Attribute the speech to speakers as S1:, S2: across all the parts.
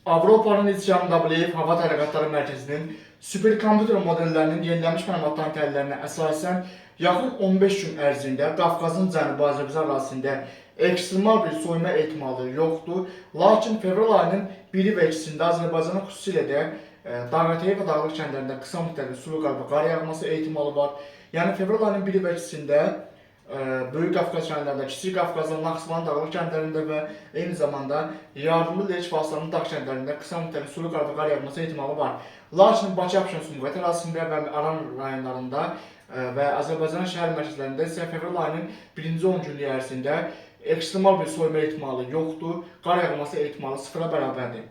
S1: Avropanın İCMWF Hava Tədqiqatları Mərkəzinin superkompüter modellərinin yenilənmiş məlumatların təhlillərinə əsasən yaxın 15 gün ərzində Qafqazın Cənubi Azərbaycan ərazisində ekstremal bir soyuma ehtimalı yoxdur. Lakin fevral ayının 1-i və 2-sində Azərbaycanın xüsusilə də dağətəyi və dağlıq kəndlərində qısa müddətli sulu qar və qar yağması ehtimalı var. Yəni fevral ayının 1-i və 2-sində Böyük Qafqaz kəndlərində, Kiçik Qafqazın, Naxçıvan dağlıq kəndlərində və eyni zamanda yardımlı leç vasitələrinin dağ kəndlərində qısa müddətli sulu qar və qar yağması ehtimalı var. Lakin Bakı, Abşeron, Sumqayıt ərazisində və Aran rayonlarında və Azərbaycanın şəhər mərkəzlərində isə fevral ayının birinci 10 günlük ərzində ekstremal bir soyuma ehtimalı yoxdur. Qar yağması ehtimalı sıfıra bərabərdir.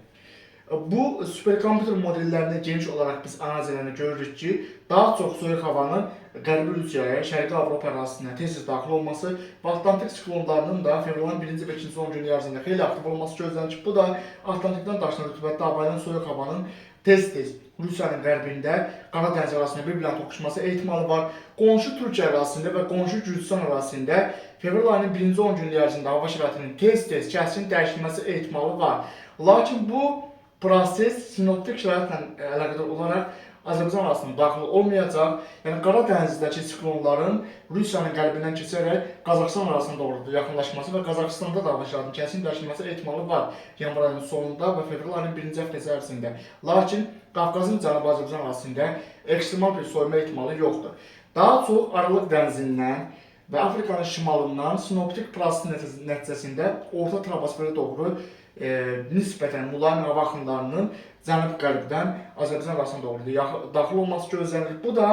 S1: Bu superkompüter modellərini geniş olaraq biz analiz edəndə görürük ki, daha çox soyuq havanın Qərbi Rusiyaya, Şərqi Avropa ərazisinə tez-tez daxil olması və Atlantik siklonlarının da fevralın 1-ci və 2-ci 10 günlük ərzində xeyli aktiv olması gözlənilir ki, bu da Atlantikdən daşınan rütubətli hava ilə soyuq havanın tez-tez Rusiyanın qərbində Qara dəniz ərazisində bir-birinə toqquşması ehtimalı var. Qonşu Türkiyə ərazisində və qonşu Gürcüstan ərazisində fevral ayının 1-ci 10 günlük ərzində hava şəraitinin tez-tez kəskin dəyişilməsi ehtimalı var. Lakin bu proses sinoptik şəraitlə əlaqədar olaraq Azərbaycan ərazisinə daxil olmayacaq. Yəni Qara dənizdəki siklonların Rusiyanın qərbindən keçərək Qazaxıstan ərazisinə doğru yaxınlaşması və Qazaxıstanda da hava şəraitinin kəskin dəyişilməsi ehtimalı var yanvar ayının sonunda və fevral ayının birinci həftəsi ərzində. Lakin Qafqazın Cənubi Azərbaycan ərazisində ekstremal bir soyuma ehtimalı yoxdur. Daha çox Aralıq dənizindən və Afrikanın şimalından sinoptik prosesin nəticəsində orta troposferə doğru nisbətən mülayim hava axınlarının cənub-qərbdən Azərbaycan ərazisinə doğru daxil olması gözlənilir. Bu da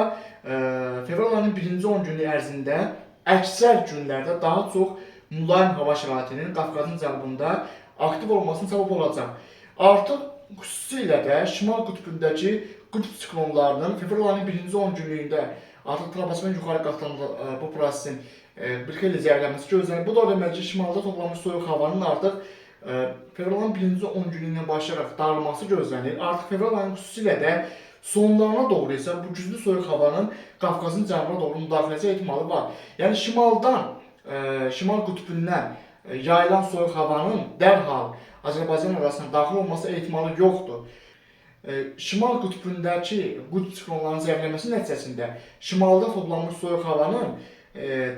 S1: fevral ayının birinci 10 günlük ərzində əksər günlərdə daha çox mülayim hava şəraitinin Qafqazın cənubunda aktiv olmasına səbəb olacaq. Artıq xüsusilə də şimal qütbündəki qütb siklonlarının fevral ayının birinci 10 günlüyündə artıq troposferin yuxarı qatlarında bu prosesin bir xeyli zəifləməsi gözlənilir. Bu da o deməkdir ki, şimalda toplanmış soyuq havanın artıq fevralın birinci 10 günlüyündən başlayaraq dağılması gözlənilir. Artıq fevral ayının xüsusilə də sonlarına doğru isə bu güclü soyuq havanın Qafqazın cənubuna doğru müdaxiləsi ehtimalı var. Yəni şimaldan, şimal qütbündən yayılan soyuq havanın dərhal Azərbaycan ərazisinə daxil olması ehtimalı yoxdur. Şimal qütbündəki qütb siklonlarının zəifləməsi nəticəsində şimalda toplanmış soyuq havanın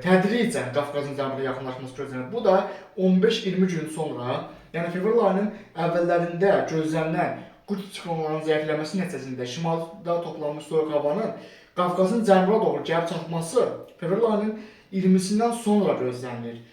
S1: tədricən Qafqazın cənubuna yaxınlaşması gözlənilir. Bu da 15-20 gün sonra, yəni fevral ayının əvvəllərində gözlənilən qütb siklonlarının zəifləməsi nəticəsində şimalda toplanmış soyuq havanın Qafqazın cənubuna doğru gəlib çatması fevral ayının 20-sindən sonra gözlənilir.